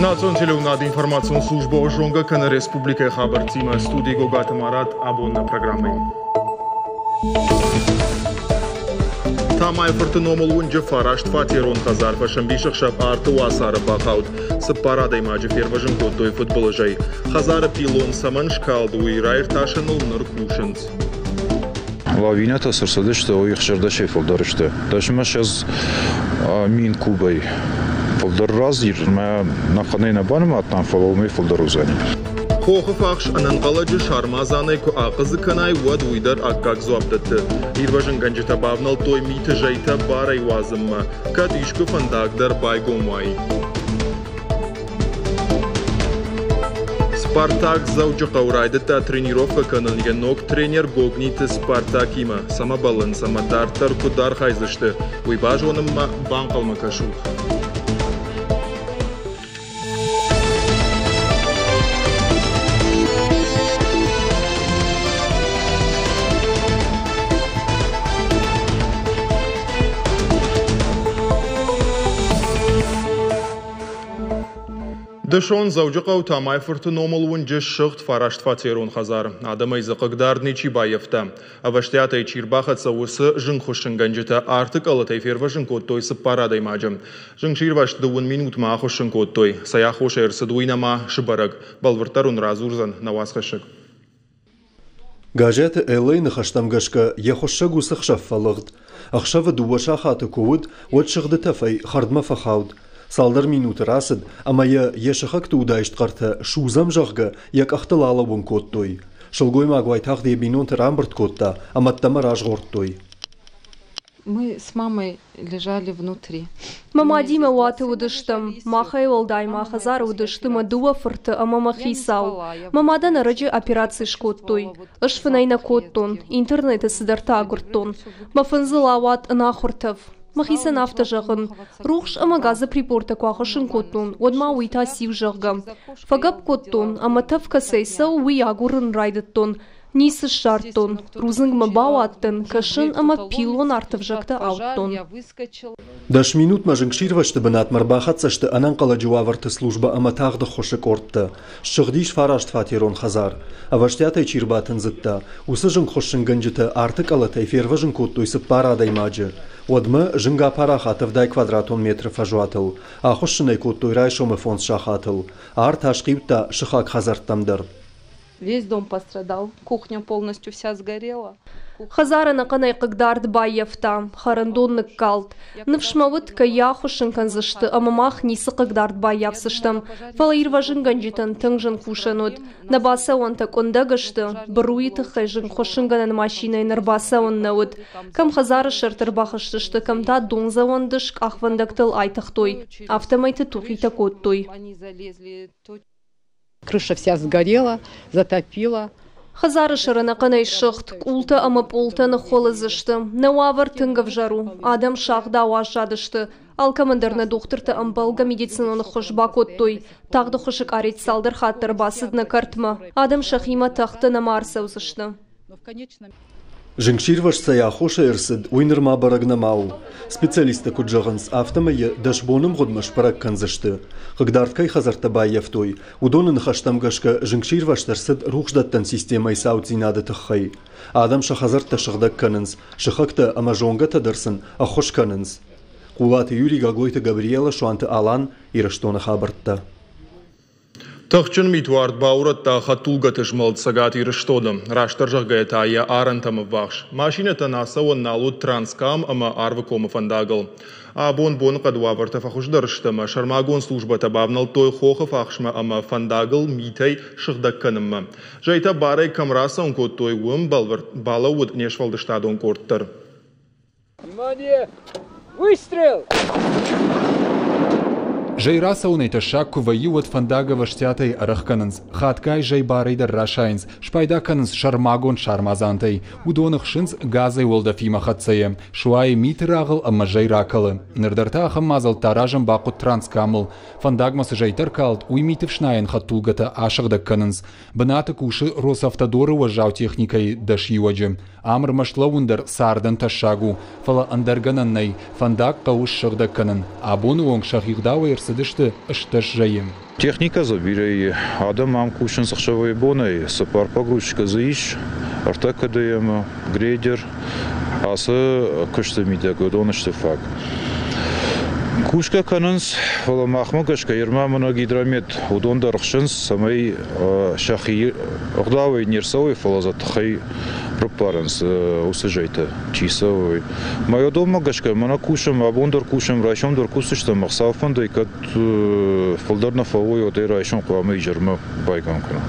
Национ телеуынады информацион службӕ зонгӕ кӕны республикӕйы хабӕрттимӕ. Студийы Гогаты Марат абон нӕ программӕйы. Тамайы-фырты номыл уынджы фарастфатерон хӕдзар фӕсӕмбисӕхсӕв арты уацары бахауд. Цыппар адӕймаджы фервӕзын кодтой фыдбылызӕй. Хӕдзары пилон цӕмӕн скалд, уый раиртасыныл ныр кусынц. Лавинӕтӕ цы рцыдысты, уый ӕхсӕрдӕсӕй фылдӕр сты. 10 мин кубӕй фылдӕр раздзирмӕ нӕхъӕнӕй нӕ банымадтам, фӕлӕ уымӕй фылдӕр уыдзӕни. Хохы фахс ӕнӕнхъӕлӕджы сармадзанӕй куы ахъыдзы кӕнай, уӕд уый дӕр аккаг дзуапп дӕтты. Ирвӕзынгӕнджытӕ бавнӕлдтой миты зӕйтӕ барӕй уадзынмӕ, кӕд искуы фӕндаг дӕр байгом уаид. Спартак Дзӕуджыхъӕуы райдыдта тренировкӕ кӕнын йӕ ног тренер Гогниты Спартакимӕ. Цӕмӕ бӕллынц ӕмӕ дарддӕр куыд архайдзысты, уый базонынмӕ банхъӕлмӕ кӕсут. Дысон Дзӕуджыхъӕуы Тамайы-фырты номыл уынджы ссыгъд фарастфатерон хӕдзар. Адӕмӕй дзы хъыгдард ничи баййӕфта. Ӕвӕстиатӕй чи рбахӕццӕ, уыцы зынгхуыссынгӕнджытӕ арты къӕлӕтӕй фервӕзын кодтой цыппар адӕймаджы. Зынгсирвӕзт дыууын минутмӕ ахуыссын кодтой. Цӕй аххосӕй ӕрцыд, уый нӕма сбӕрӕг. Бӕлвырддӕр уын радзурдзӕн нӕ уацхӕссӕг. Газеты Эллӕйы ныхӕстӕм гӕсгӕ, йӕ хуыссӕг уыцы хсӕв фӕлыгъд. Ӕхсӕвы дыууӕ сахаты куы уыд, уӕд сыгъды тӕфӕй хӕрдмӕ фӕхауд. Цалдӕр минуты рацыд, ӕмӕ йӕ йӕ сыхӕгты удаист хъӕртӕ судзӕм, зӕгъгӕ, йӕ къӕхтыл алӕууын кодтой. Сылгоймаг уайтагъд йӕ бинонты рамбырд кодта ӕмӕ ӕддӕмӕ разгъордтой. Мы с мамой лежали внутри. Мӕ мадимӕ уаты уыдыстӕм. Махӕй уӕлдай ма хӕдзары уыдысты мӕ дыууӕ фырты ӕмӕ мӕ хицау. Мӕ мадӕн ӕрӕджы операци скодтой. Ӕз фынӕй нӕ кодтон, интернеты цыдӕртӕ агуырдтон. Мӕ фындзыл ауад ӕнахуыр тӕф. Мӕхицӕн афтӕ зӕгъын, рухс ӕмӕ газы прибортӕ куы ахуыссын кодтон, уӕд ма уый та циу, зӕгъгӕ. Фӕгӕпп кодтон, ӕмӕ тӕф кӕцӕй цӕуы, уый агурын райдыдтон. Ницы ссардтон. Рудзынгмӕ бауадтӕн, кӕсын ӕмӕ пиллон арты ӕвзӕгтӕ ауыдтон. Дӕс минутмӕ зынгсирвӕзты бынатмӕ ӕрбахӕццӕ сты ӕнӕнхъӕлӕджы уавӕрты службӕ ӕмӕ тагъд ӕххуысы къордтӕ. Ссыгъдис фарастфатерон хӕдзар. Ӕвӕстиатӕй чи рбатындзыдта, уыцы зынгхуыссынгӕнджытӕ арты къӕлӕтӕй фервӕзын кодтой цыппар адӕймаджы. Уӕдмӕ зынг апарахат 70 квадратон метры фӕзуатыл. Ахуыссын ӕй кодтой райсомы фондз сахатыл. Арт асхъиудта сыхаг хӕдзӕрттӕм дӕр. Весь дом пострадал, кухня полностью вся сгорела. Хӕдзар ӕнӕхъӕнӕй хъыгдард баййӕфта, хӕрӕндон ныккалд. Ныфс мӕ уыд, кӕй йӕ ахуыссын кӕндзысты ӕмӕ мах ницы хъыгдард баййафдзыстӕм, фӕлӕ ирвӕзынгӕнджытӕн тынг зын кусӕн уыд. Нӕ бацӕуӕнтӕ къуындӕг сты, быруйы тыххӕй зынгхуыссынгӕнӕн машинӕйӕн ӕрбацӕуӕн нӕ уыд. Кӕм хӕдзары сӕрты ӕрбахызтысты, кӕм та дондзӕуӕн дыс къахвӕндӕгтыл айтыгътой, афтӕмӕйты тухитӕ кодтой. Крыша вся сгорела, затопила. Хӕдзары сӕр ӕнӕхъӕнӕй ссыгъд, къултӕ ӕмӕ пъолтӕ ныххуылыдз сты. Нӕ уавӕр тынг ӕвзӕр у. Адӕм сагъдау аззадысты. Алкӕмӕн дӕр нӕ дохтыртӕ ӕмбӕлгӕ медицинон ӕххуыс бакодтой. Тагъд ӕххуысы къарет цалдӕр хатты ӕрбацыд нӕ кӕртмӕ. Адӕм сӕхимӕ тӕхты нӕма ӕрцӕудзысты. Зынгсирвӕзт цӕй аххосӕй ӕрцыд, уый нырма бӕрӕг нӕма у. Специалисттӕ куыд зӕгъынц, афтӕмӕй йӕ дӕс боны мгъуыдмӕ сбӕрӕг кӕндзысты. Хъыгдард кӕй хӕдзӕрттӕ баййӕфтой, уыдоны ныхӕстӕм гӕсгӕ зынгсирвӕзт ӕрцыд рухсдӕттӕн системӕйы цауддзинады тыххӕй. Адӕм сӕ хӕдзӕрттӕ сыгъдӕг кӕнынц, сыхӕгтӕ ӕмӕ зонгӕтӕ дӕр сын ӕххуыс кӕнынц. Хъулаты Юрий, Гаглойты Габриэла, Суанты Алан, Ирыстоны хабӕрттӕ. Тыхджын митуард баурӕдта хӕдтулгӕты змӕлд Цӕгат Ирыстоны. Растдӕр зӕгъгӕйӕ та йӕ арӕнтӕм ӕввахс. Машинӕтӕн ацӕуӕн нал уыд Транскам ӕмӕ Арвыкомы фӕндагыл. Абон боныхъӕд уавӕртӕ фӕхуыздӕр сты ӕмӕ сӕрмагонд службӕтӕ бавнӕлдтой хохы фахсмӕ ӕмӕ фӕндагыл митӕй сыгъдӕг кӕнынмӕ. Зӕйтӕ барӕй кӕм рацӕуын кодтой, уым бӕлвырд балӕууыд не сфӕлдыстадон къорд дӕр. Внимание! Выстрел! Зӕй рацӕуынӕй тӕссаг куы вӕййы, уӕд фӕндаг ӕвӕстиатӕй ӕрӕхгӕнынц, хатгай зӕй барӕй дӕр расайынц, спайда кӕнынц сӕрмагонд сармадзантӕй. Уыдон ӕхсынц газӕй уӕлдӕфимӕ хӕццӕйӕ, суайы миты рагъыл ӕмӕ зӕй ракӕлы. Ныр дӕр та ахӕм мадзӕлттӕ аразын бахъуыд Транскамыл. Фӕндагмӕ цы зӕйтӕ ӕркалд, уый митыфснайӕн хӕдтулгӕтӕ асыгъдӕг кӕнынц. Бынаты кусы Росавтодоры уӕззау техникӕйы дӕс иуӕджы. Ам ӕрмӕст лӕууын дӕр цардӕн тӕссаг у, фӕлӕ ӕндӕр гӕнӕн нӕй, фӕндаг хъӕуы ссыгъдӕг кӕнын. Абоны онг сӕхи гъдауӕй ӕрцыд ӕрцыдысты 18 зӕйы. Техникӕ дзы бирӕ и. Адӕм ам кусынц ӕхсӕвӕй-бонӕй. Цыппар погрузчикы дзы ис, ӕртӕ КДМ-ы, грейдер. Ацы куысты мидӕг уыдон сты фаг. Кусгӕ кӕнынц, фӕлӕ махмӕ гӕсгӕ Ерма ӕмӕ гидромет уыдон дӕр хсынц, цӕмӕй сӕхи ӕгъдауӕй не рцӕуой, фӕлӕ дзы тыххӕй рыппарынц уыцы зӕйтӕ, чи цӕуой. Мӕ уыдонмӕ гӕсгӕ мӕнӕ кусӕм, абон дӕр кусӕм, райсом дӕр кусдзыстӕм, ӕхсӕв фӕндӕй кӕд фылдӕр нӕ фӕуой, уӕд ӕй райсом хъуамӕ изӕрмӕ байгом кӕнӕм.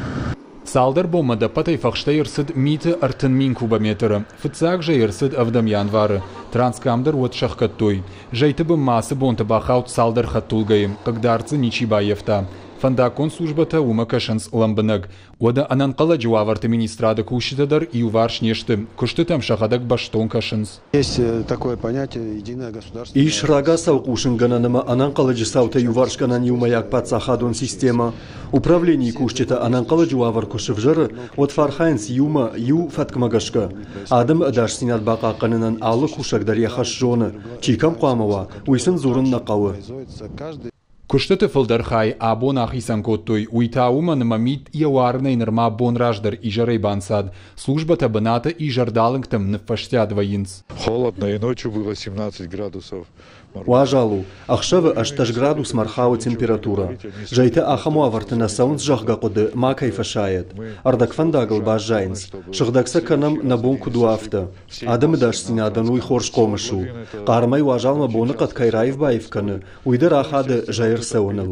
Цалдӕр бонмӕ ӕдӕппӕтӕй фӕхстӕй ӕрцыд миты 30 000 кубометры. Фыццаг зӕй ӕрцыд ӕвдӕм январы. Транскам дӕр уӕд сӕхгӕдтой. Зӕйты бынмӕ ацы бонты бахауд цалдӕр хӕдтулгӕйы, хъыгдард дзы ничи баййӕфта. Фӕндаггон службӕтӕ уымӕ кӕсынц лӕмбынӕг. Уӕдӕ ӕнӕнхъӕлӕджы уавӕрты министрады кусджытӕ дӕр иуварс не сты, куыстытӕм сӕхӕдӕг бӕстон кӕсынц. Есть такое понятие единое государственное. Ис рагацау хъусынгӕнӕн ӕмӕ ӕнӕнхъӕлӕджы цаутӕ иуварсгӕнӕн иумӕйаг паддзахадон системӕ. Управленийы кусджытӕ ӕнӕнхъӕлӕджы уавӕр куы сывзӕры, уӕд фӕархайынц иумӕ, иу фӕткмӕ гӕсгӕ. Адӕмы ӕдасдзинад бахъахъхъӕнынӕн алы кусӕг дӕр йӕ хӕс зоны. Чи кӕм хъуамӕ уа, уый сын дзурын нӕ хъӕуы. Куыстыты фылдӕр хай абон ахицӕн кодтой, уый та уымӕн ӕмӕ мит йӕ уарынӕй нырма бон раздӕр изӕрӕй банцад. Службӕтӕ бынаты изӕрдалынгтӕм ныффӕстиат вӕййынц. Холодно, и ночью было 17 градусов. Уазал у, ӕхсӕвы 18 градусмӕ ӕрхауы температурӕ. Зӕйтӕ ахӕм уавӕрты нӕ цӕуынц, зӕгъгӕ, хъуыды макӕй фӕсайӕд. Ӕрдӕгфӕндагыл баззайынц. Сыгъдӕг сӕ кӕнӕм, нӕ бон куыд у, афтӕ. Адӕмы ӕдасдзинадӕн уый хорз хъомыс у. Хъармӕй уазалмӕ боныхъӕд кӕй раив-баив кӕны, уый дӕр ахады зӕй ӕрцӕуыныл.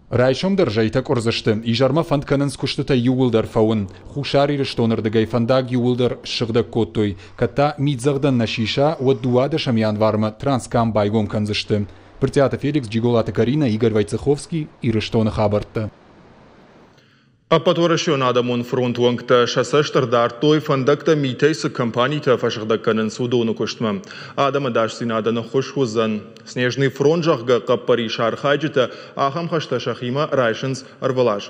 Райсом дӕр зӕйтӕ къуырдзысты. Изӕрмӕ фӕнд кӕнынц куыстытӕ иууылдӕр фӕуын. Хуссар Ирыстоны рдыгӕй фӕндаг иууылдӕр ссыгъдӕг кодтой. Кӕд та мидзӕгъдӕн нӕ сиса, уӕд 12 январмӕ Транскам байгом кӕндзысты. Брытъиаты Феликс, Джиголаты Каринӕ, Игорь Войцеховский, Ирыстоны хабӕрттӕ. Ӕппӕтуӕрӕсеон адӕмон фронт уӕнгтӕ сӕ цӕст ӕрдардтой, фӕндӕгтӕ митӕй цы компанитӕ фӕсыгъдӕг кӕнынц, уыдоны куыстмӕ. Адӕмы ӕдасдзинадӕн ӕххуыс уыдзӕн. Снежный фронт, зӕгъгӕ, хъӕппӕрисы архайджытӕ ахӕм хӕстӕ сӕхимӕ райсынц ӕрвылаз.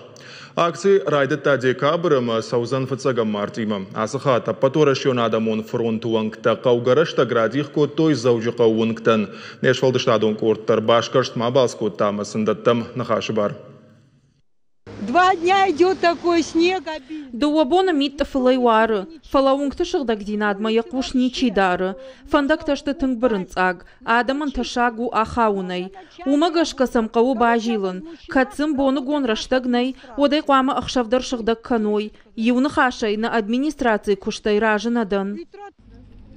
Акци райдыдта декабры ӕмӕ цӕудзӕн фыццӕгӕм мартъимӕ. Ацы хатт Ӕппӕтуӕрӕсеон адӕмон фронты уӕнгтӕ хъӕугӕ рӕстӕг радих кодтой Дзӕуджыхъӕуы уынгтӕн. Не сфӕлдыстадон къорд дӕр басгӕрст ма балц кодта ӕмӕ сын дӕттӕм ныхасы бар. Два дня идет такой снег обильный. Дыууӕ боны мит тъыфылӕй уары, фӕлӕ уынгты сыгъдӕгдзинадмӕ йӕ хъус ничи дары. Фӕндӕгтӕ сты тынг бырынцъаг, адӕмӕн тӕссаг у ахауынӕй. Уымӕ гӕсгӕ сӕм хъӕуы базилын. Кӕд сын боныгон рӕстӕг нӕй, уӕд ӕй хъуамӕ ӕхсӕв дӕр сыгъдӕг кӕной. Иу ныхасӕй, нӕ администрацийы куыстӕй разы нӕ дӕн.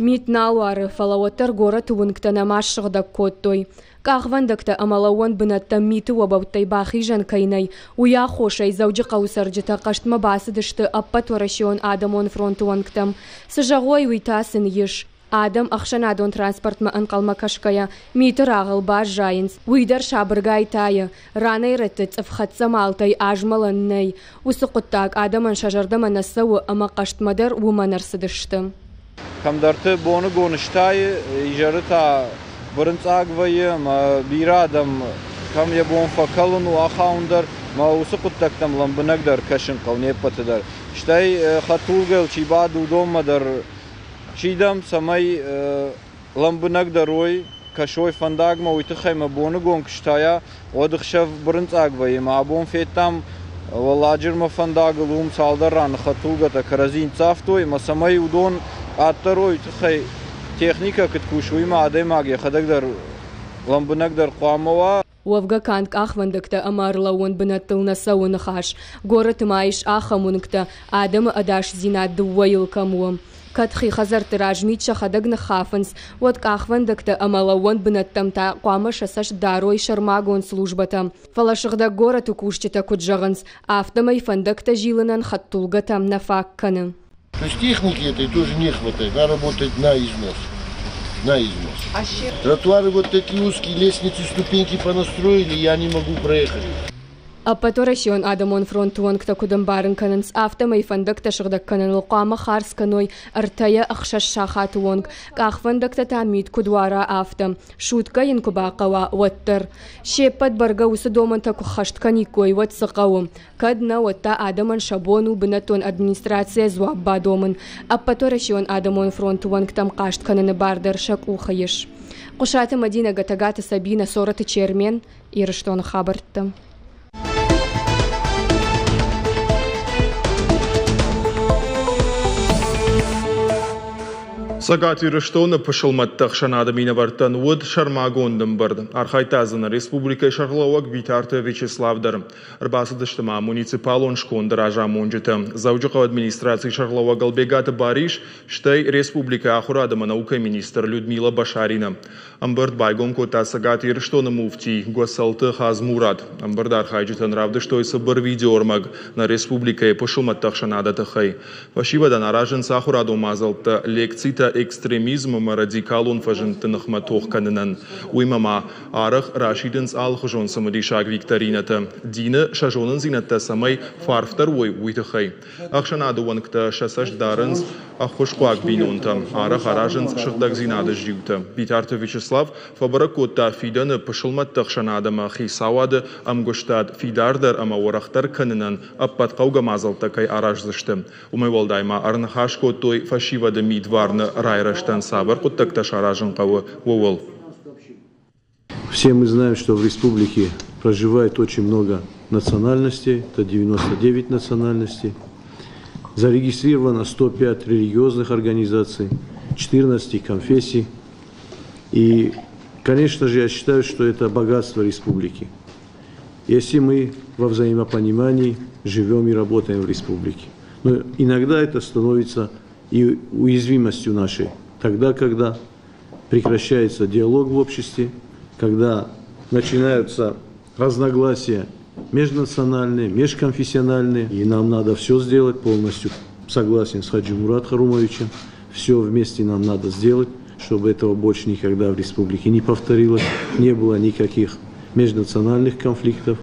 Мит нал уары, фӕлӕ уӕддӕр горӕты уынгтӕ нӕма ссыгъдӕг кодтой. Къахвӕндӕгтӕ ӕмӕ лӕууӕн бынӕттӕм миты уӕбӕуттӕй бахизӕн кӕй нӕй, уый аххосӕй Дзӕуджыхъӕуы цӕрджытӕ хъӕстмӕ бацыдысты Ӕппӕтуӕрӕсеон адӕмон фронты уӕнгтӕм. Цы зӕгъой, уый та сын ис. Адӕм ӕхсӕнадон транспортмӕ ӕнхъӕлмӕ кӕсгӕйӕ, миты рагъыл баззайынц. Уый дӕр сабыргай тайы. Ранӕй-рӕтты цъыфхӕццӕ малтӕй азмӕлӕн нӕй. Уыцы хъуыддаг адӕмӕн сӕ зӕрдӕмӕ нӕ цӕуы ӕмӕ хъӕстмӕ дӕр уымӕн ӕрцыдысты. Кӕмдӕрты боныгон стайы, изӕры та бырынцъаг вӕййы ӕмӕ бирӕ адӕм кӕм йӕ бон фӕкӕлын у, ахауын дӕр, ӕмӕ уыцы хъуыддӕгтӕм лӕмбынӕгдӕр кӕсын хъӕуы не ппӕты дӕр. Стӕй хӕдтулгӕйыл чи бады, уыдонмӕ дӕр сидӕм, цӕмӕй лӕмбынӕгдӕр уой, кӕсой фӕндагмӕ, уый тыххӕй мӕ боныгон куы стайа, уӕд ӕхсӕв бырынцъаг вӕййы. Ӕмӕ абон федтам Уӕлладжырмӕ фӕндагыл уым цалдӕр раны хӕдтулгӕтӕ кӕрӕдзи ныццавтой, ӕмӕ цӕмӕй уыдон къаддӕр уой, уый тыххӕй техникӕ куыд кусы, уый ма адӕймаг йӕхӕдӕг дӕр лӕмбынӕгдӕр хъуамӕ уа. Уӕвгӕ канд къахвӕндӕгтӕ ӕмӕ ӕрлӕууӕн бынӕттыл нӕ цӕуы ныхас. Горӕты ма ис ахӕм уынгтӕ, адӕмы ӕдасдзинад дыууӕйыл кӕм у. Кӕд хи хӕдзӕртты раз мит сӕхӕдӕг ныххафынц, уӕд къахвӕндӕгтӕ ӕмӕ лӕууӕн бынӕттӕм та хъуамӕ сӕ цӕст дарой сӕрмагонд службӕтӕ. Фӕлӕ сыгъдӕг горӕты кусджытӕ куыд зӕгъынц, афтӕмӕй фӕндӕгтӕ зилынӕн хӕдтулгӕтӕм нӕ фаг кӕны. То есть техники этой тоже не хватает, она работает на износ. На износ. Тротуары вот такие узкие, лестницы, ступеньки понастроили, я не могу проехать. Ӕппӕтуӕрӕсеон адӕмон фронты уӕнгтӕ куыд ӕмбарын кӕнынц, афтӕмӕй фӕндӕгтӕ сыгъдӕг кӕныныл хъуамӕ хардз кӕной ӕртӕйӕ ӕхсӕз сахаты онг, къахвӕндӕгтӕ та мит куыд уара, афтӕ. Суткӕ йын куы бахъӕуа, уӕддӕр. Се ппӕт бӕргӕ уыцы домӕнтӕ куы ххӕст кӕниккой, уӕд цы хъӕуы? Кӕд нӕ, уӕд та адӕмӕн сӕ бон у бынӕттон администрацийӕ дзуапп бадомын. Ӕппӕтуӕрӕсеон адӕмон фронты уӕнгтӕм хъаст кӕныны бар дӕр сӕ къухы ис. Хъуысаты Мӕдинӕ, Гӕтӕгаты Сабинӕ, Цорӕты Чермен, Ирыстоны хабӕрттӕ. Цӕгат Ирыстоны пысылмӕтты ӕхсӕнады минӕвӕрттӕн уыд сӕрмагонд ӕмбырд. Архайдта дзы нӕ республикӕйы сӕргълӕууӕг Битарты Вячеслав дӕр. Ӕрбацыдысты ма муниципалон сконды разамонджытӕ, Дзӕуджыхъӕуы администрацийы сӕргълӕууӕг Ӕлбегаты Барис, стӕй республикӕйы ахуырад ӕмӕ наукӕйы министр Людмила Башарина. Ӕмбырд байгом кодта Цӕгат Ирыстоны муфтий Гуӕцӕлты Хадзмурат. Ӕмбырды архайджытӕн равдыстой цыбыр видеоӕрмӕг нӕ республикӕйы пысылмӕтты ӕхсӕнады тыххӕй. Фӕсивӕдӕн аразынц ахуырадон мадзӕлттӕ, лекцитӕ экстремизм ӕмӕ радикалон фӕзындты ныхмӕ тох кӕнынӕн. Уыимӕ ма арӕх расидынц алыхуызон цымыдисаг викторинӕтӕ, дины сӕ зонындзинӕдтӕ цӕмӕй фӕарфдӕр уой, уый тыххӕй. Ӕхсӕнады уӕнгтӕ сӕ цӕст дарынц ӕххуысхъуаг бинонтӕм, арӕх аразынц сыгъдӕгдзинады зиутӕ. Битарты Вячеслав фӕбӕрӕг кодта, фидӕны пысылмӕтты ӕхсӕнад ӕмӕ хицауады ӕмгуыстад фидардӕр ӕмӕ уӕрӕхдӕр кӕнынӕн ӕппӕт хъӕугӕ мадзӕлттӕ кӕй араздзысты. Уымӕй уӕлдай ма ӕрныхас кодтой, фӕсивӕды мидварны райрӕзтӕн цавӕр хъуыддӕгтӕ саразын хъӕуы, ууыл. Все мы знаем, что в республике проживает очень много национальностей, это 99 национальностей. Зарегистрировано 105 религиозных организаций, 14 конфессий. И, конечно же, я считаю, что это богатство республики. Если мы во взаимопонимании живем и работаем в республике. Но иногда это становится и уязвимостью нашей. Тогда, когда прекращается диалог в обществе, когда начинаются разногласия межнациональные, межконфессиональные, и нам надо все сделать полностью. Согласен с Хаджи Мурат Харумовичем, все вместе нам надо сделать, чтобы этого больше никогда в республике не повторилось, не было никаких межнациональных конфликтов.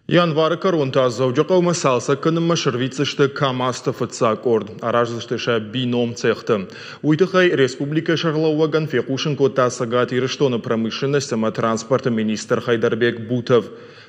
Январы кӕрон та Дзӕуджыхъӕумӕ цалцӕг кӕнынмӕ сӕрвитдзысты КАМАЗ-ты фыццаг къорд. Араздзысты сӕ бином цехты. Уый тыххӕй республикӕйы сӕргълӕууӕгӕн фехъусын кодта Цӕгат Ирыстоны промышленность ӕмӕ транспорты министр Хайдарбек Бутов.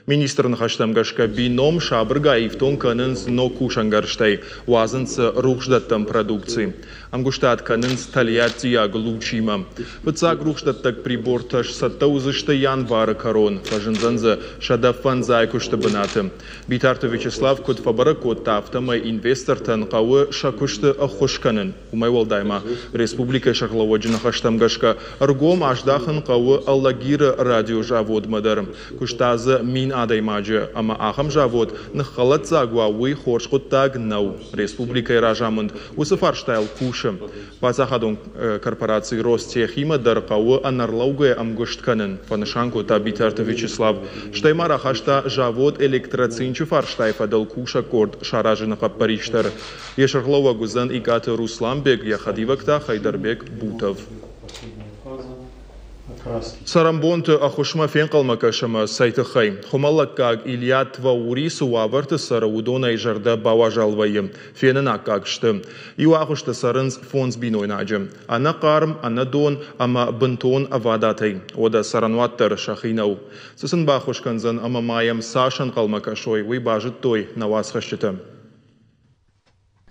Министры ныхӕстӕм гӕсгӕ бином сабыргай ифтонг кӕнынц ног кусӕнгӕрзтӕй, уадзынц дзы рухсдӕттӕн продукци. Ӕмгуыстад кӕнынц тольяттийаг лучимӕ. Фыццаг рухсдӕттӕг прибортӕ сцӕттӕ уыдзысты январы кӕрон, фӕзындзӕн дзы 105 куысты бынаты. Битарты Вячеслав куыд фӕбӕрӕг кодта, афтӕмӕй инвестортӕн хъӕуы сӕ куысты ӕххуыс кӕнын. Уымӕй уӕлдай ма республикӕйы сӕргълӕууӕджы ныхӕстӕм гӕсгӕ ӕргом аздахын хъӕуы Алагиры радиозаводмӕ дӕр. Куыста дзы 1000 адӕймаджы, ӕмӕ ахӕм завод ныххӕлӕтдзаг уа, уый хорз хъуыддаг нӕу. Республикӕйы разамынд уыцы фарстайыл кусы. Паддзахадон корпораци Ростехимӕ дӕр хъӕуы ӕнӕрлӕугӕ ӕмгуыст кӕнын, фӕнысан кодта Битарты Вячеслав. Стӕй ма рахаста завод Электроцинчы фарстайы фӕдыл кусӕг къорд саразыны хъӕппӕрис дӕр. Йӕ сӕргълӕууӕг уыдзӕн Икъаты Русланбег, йӕ хӕдивӕг та Хайдарбек Бутов. Цӕрӕнбонты ӕххуысмӕ фенхъӕлмӕ кӕс ӕмӕ цӕй тыххӕй? Хуымӕллӕггаг Илья Тваури цы уавӕрты цӕры, уыдонӕй зӕрдӕ бауазал вӕййы. Фенын аккаг сты. Иу агъуысты цӕрынц фондз бинойнаджы. Ӕнӕ хъарм, ӕнӕ дон ӕмӕ бынтон ӕвадатӕй. Уӕдӕ цӕрӕнуат дӕр сӕхи нӕу. Цы сын баххуыс кӕндзӕн ӕмӕ ма йӕм цас ӕнхъӕлмӕ кӕсой, уый базыдтой нӕ уацхӕсджытӕ.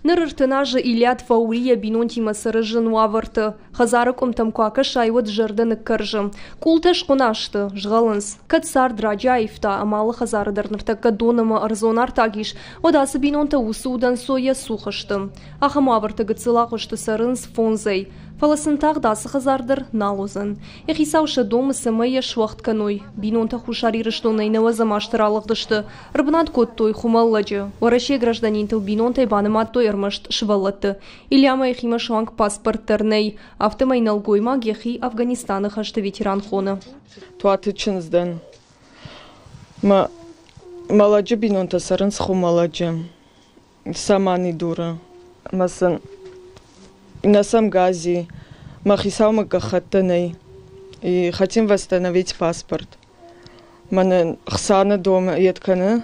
Ныр 30 азы Илья Тваури йӕ бинонтимӕ цӕры зын уавӕрты. Хӕдзары къуымтӕм куы акӕсай, уӕд зӕрдӕ ныккӕрзы. Къултӕ схъуына сты, згъӕлынц. Кӕд цард раджы аивта ӕмӕ алы хӕдзары дӕр ныртӕккӕ дон ӕмӕ ӕрдзон артаг ис, уӕд ацы бинонтӕ уыцы удӕнцойӕ цух сты. Ахӕм уавӕрты гыццыл агъуысты цӕрынц фондзӕй. Фӕлӕ сын тагъд ацы хӕдзар дӕр нал уыдзӕн. Йӕ хицау сӕ домы, цӕмӕй йӕ суӕгъд кӕной. Бинонтӕ Хуссар Ирыстонӕй нӕуӕдзӕм азты ралыгъдысты. Ӕрбынат кодтой Хуымӕллӕджы. Уӕрӕсейы гражданинтыл бинонтӕй банымадтой ӕрмӕст сывӕллӕтты. Ильямӕ йӕхимӕ суанг паспорт дӕр нӕй, афтӕмӕй нӕлгоймаг йӕхи Афганистаны хӕсты ветеран хоны. Туаты чындз дӕн. Мӕ лӕджы бинонтӕ цӕрынц Хуымӕллӕджы, Саманидуры. Мӕ сын нӕ сӕм гази, мӕ хицаумӕ гӕххӕттӕ нӕй. И хотим восстановить паспорт. Мӕнӕн хца нӕ домы, йед кӕны.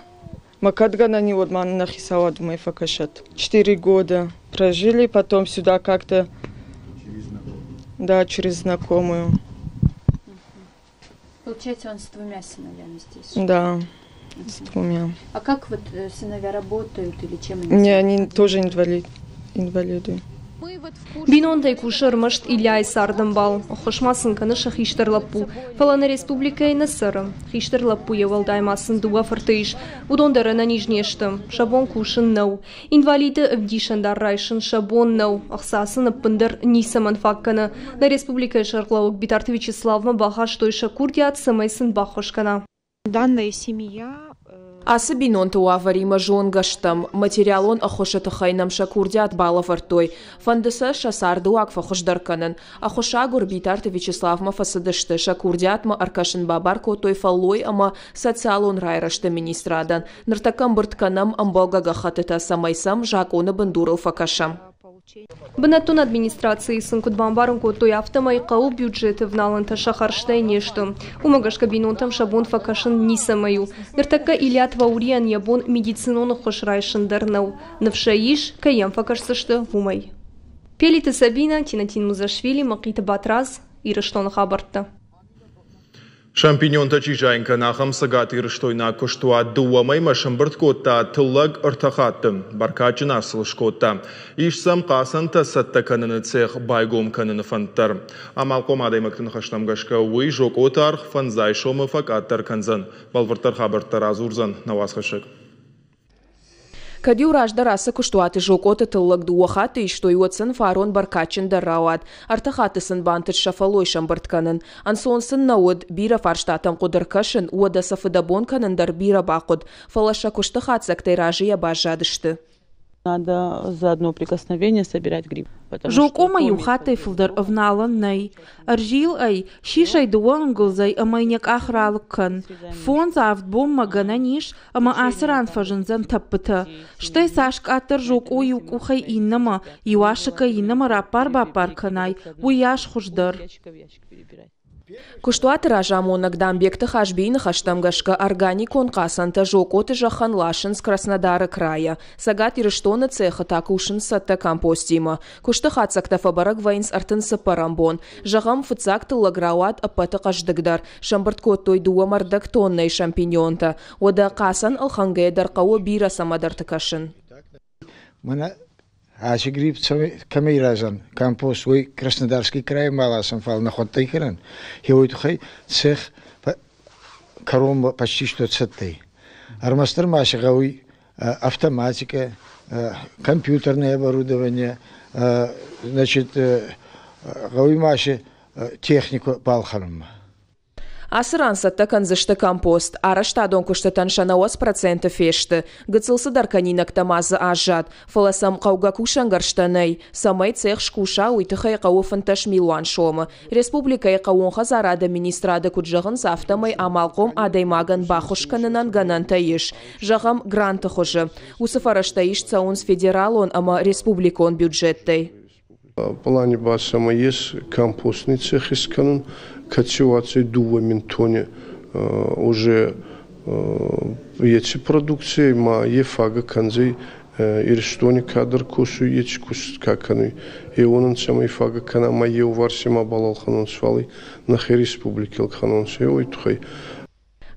Мӕ кӕд гӕнӕн и, уӕд ма нӕ хицауад уымӕй фӕкӕсӕд. Четыре года прожили, потом сюда как-то... Да, через знакомую. Получается, он с двумя сыновьями здесь? Да, с двумя. А как вот сыновья работают или чем они? Не, они тоже инвалиды. Бинонтӕй кусы ӕрмӕст Ильяйы цардӕмбал. Ӕххуыс ма сын кӕны сӕ хистӕр лӕппу. Фӕлӕ нӕ республикӕйы нӕ цӕры. Хистӕр лӕппуйӕ уӕлдай ма сын дыууӕ фырты ис. Уыдон дӕр ӕнӕниз не сты. Сӕ бон кусын нӕу. Инвалиды ӕвдисӕндар райсын сӕ бон нӕу. Ӕхца сын ӕппындӕр ницӕмӕн фаг кӕны. Нӕ республикӕйы сӕргълӕууӕг Битарты Вячеславмӕ бахастой сӕ курдиат, цӕмӕй сын баххуыс кӕна. Данная семья Ацы бинонты уавӕримӕ зонгӕ стӕм. Материалон ӕххуысы тыххӕй нӕм сӕ курдиат балӕвӕрдтой. Фӕнды сӕ сӕ цардыуаг фӕхуыздӕр кӕнын. Ӕххуысагур Битарты Вячеславмӕ фӕцыдысты, сӕ курдиатмӕ ӕркӕсын бабар кодтой фӕллой ӕмӕ социалон райрӕзты министрадӕн. Ныртӕккӕ ӕмбырд кӕнӕм ӕмбӕлгӕ гӕххӕттытӕ, цӕмӕй сӕм закъоны бындурыл фӕкӕсӕм. Бынӕттон администрацийы сын куыд бамбарын кодтой, афтӕмӕй хъӕуы бюджеты вналӕнтӕ сӕ хӕрзтӕй не сты. Уымӕ гӕсгӕ бинонтӕм сӕ бон фӕкӕсын ницӕмӕй у. Ныртӕккӕ Илья Тваурийӕн йӕ бон медицинон ӕххуыс райсын дӕр нӕу. Ныфс ӕй ис, кӕй йӕм фӕкӕсдзысты, уымӕй. Пелиты Сабинӕ, Тинатин Музашвили, Мӕхъиты Батрадз, Ирыстоны хабӕрттӕ. Шампиньонтӕ чи зайын кӕны, ахӕм цӕгатирыстойнаг куыстуат дыууӕ мӕймӕ сӕмбырд кодта тыллӕг ӕртӕ хатты. Бӕркадджын арсыл скодта. Ис сӕм хъацӕнтӕ цӕттӕ кӕныны цех байгом кӕныны фӕнд дӕр. Амалхъом адӕймӕгты ныхӕстӕм гӕсгӕ, уый зокъоты аргъ фӕндзай сомы фӕкъаддӕр кӕндзӕн. Бӕлвырддӕр хабӕрттӕ радзурдзӕн нӕ уацхӕссӕг. Кӕд-иу раздӕр ацы куыстуаты зокъоты тыллӕг дыууӕ хатты истой, уӕд сын фарон бӕркадджындӕр рауад. Ӕртӕ хатты сын бантыст сӕ фӕллой сӕмбырд кӕнын. Ӕнцон сын нӕ уыд, бирӕ фарстатӕм хъуыд ӕркӕсын, уӕдӕ сӕ фыдӕбон кӕнын дӕр бирӕ бахъуыд, фӕлӕ сӕ куысты хатдзӕгтӕй разыйӕ баззадысты. Надо за одно прикосновение собирать гриб. Зокъомӕ иу хаттӕй фылдӕр ӕвналӕн нӕй. Ӕрзил ӕй, сис ӕй дыууӕ ӕнгуылдзӕй ӕмӕ йын йӕ къах ралыг кӕн. Фондз-авд бонмӕ гӕнӕн ис, ӕмӕ ацы ран фӕзындзӕн тӕппытӕ. Стӕй цас къаддӕр зокъо иу къухӕй иннӕмӕ, иу асыккӕй иннӕмӕ раппар-баппар кӕнай, уыйас хуыздӕр. Куыстуаты разамонӕг Дамбегты Хазбийы ныхӕстӕм гӕсгӕ органикон хъацӕнтӕ зокъоты зӕххӕн ласынц Краснодары крайӕ. Цӕгат Ирыстоны цехы та кусынц цӕттӕ компостимӕ. Куысты хатдзӕгтӕ фӕбӕрӕг вӕййынц 34-ӕм бон. Зӕгъӕм, фыццаг тыллӕг рауад ӕппӕты хъӕздыгдӕр. Сӕмбырд кодтой дыууӕ мӕрдӕг тоннӕйы шампиньонтӕ. Уӕдӕ хъацӕн ӕлхӕнгӕйӕ дӕр хъӕуы бирӕ цӕмӕдӕрты кӕсын. Мӕнӕ ацы грипп кӕмӕй рӕзӕн компост, уый Краснодарский крайы ма ласӕм, фал нӕхуӕдтӕй кӕнӕн. Гъе уой туххӕй цех кӕронмӕ почти что цӕттӕй. Ӕрмӕстдӕр ма си гъӕуй автоматика, компьютерное оборудование, значит, гъӕуй ма си техникӕ балхӕнунмӕ. Ацы ран цӕттӕ кӕндзысты компост. Арӕзтадон куыстытӕн сӕ 90% фесты. Гыццыл цыдӕр кӕнинӕгтӕ ма дзы аззад. Фӕлӕ сӕм хъӕугӕ кусӕнгӕрзтӕ нӕй. Цӕмӕй цех скуса, уый тыххӕй хъӕуы 15 милуан сомы. Республикӕйы хъӕууон хӕдзарады министрады куыд зӕгъынц, афтӕмӕй амалхъом адӕймагӕн баххуыс кӕнынӕн гӕнӕнтӕ ис. Зӕгъӕм, гранты хуызы. Уыцы фӕрӕзтӕ ист цӕуынц федералон ӕмӕ республикон бюджеттӕй. Плани ба сӕмӕ ес компостный цех искӕнун, кӕци уадзуй дууӕ мин тонни уже еци продукцийӕй ма е фагӕ кӕндзӕй Иристони кадӕр косуй, еци куст ка кӕнуй, е уонӕн цӕмӕй фагӕ кӕна ма еуварси мабал ӕлхӕнонцӕ, фал нӕхе республики ӕлхӕнонцӕ, уой туххӕй.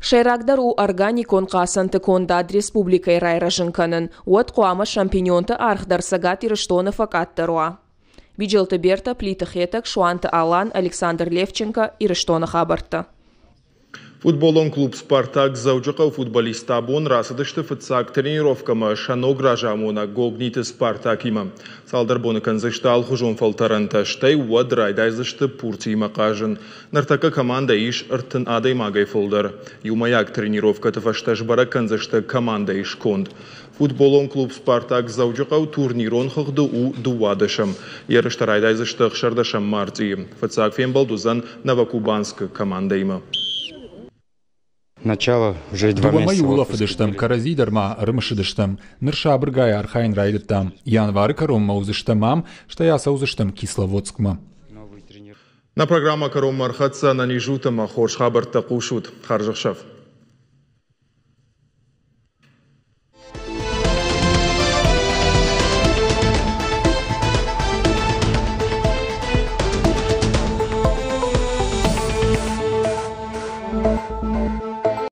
Сӕйрагдӕр у органикон хъацӕнты кондад республикӕйы райрӕзын кӕнын. Уӕд хъуамӕ шампиньонты аргъ дӕр Цӕгат Ирыстоны фӕкъаддӕр уа. Биджелты Бертӕ, Плиты Хетӕг, Суанты Алан, Александр Левченко, Ирыстоны хабӕрттӕ. Футболон клуб «Спартак» Дзӕуджыхъӕуы футболисттӕ абон рацыдысты фыццаг тренировкӕмӕ сӕ ног разамонӕг Гогниты Спартакимӕ. Цалдӕр боны кӕндзысты алыхуызон фӕлтӕрӕнтӕ, стӕй уӕд райдайдзысты пуртиимӕ хъазын. Ныртӕккӕ командӕйы ис 30 адӕймагӕй фылдӕр. Иумӕйаг тренировкӕты фӕстӕ сбӕрӕг кӕндзысты командӕйы сконд. Футболон клуб «Спартак» Дзӕуджыхъӕу турнирон хыгъды у дыууадӕсӕм. Ерыстӕ райдайдзысты 16 мартъийы. Фыццаг фембӕлд уыдзӕн Новокубанскы командӕимӕ. Дыууӕ мӕйы улӕфыдыстӕм, кӕрӕдзи дӕр ма ӕрымысыдыстӕм. Ныр сабыргай архайын райдыдтам. Январы кӕронмӕ уыдзыстӕм ам, стӕй ацӕудзыстӕм Кисловодскмӕ. Нӕ программӕ кӕронмӕ ӕрхӕццӕ. Ӕнӕниз ут ӕмӕ хорз хабӕрттӕ хъусут. Хӕрзӕхсӕв.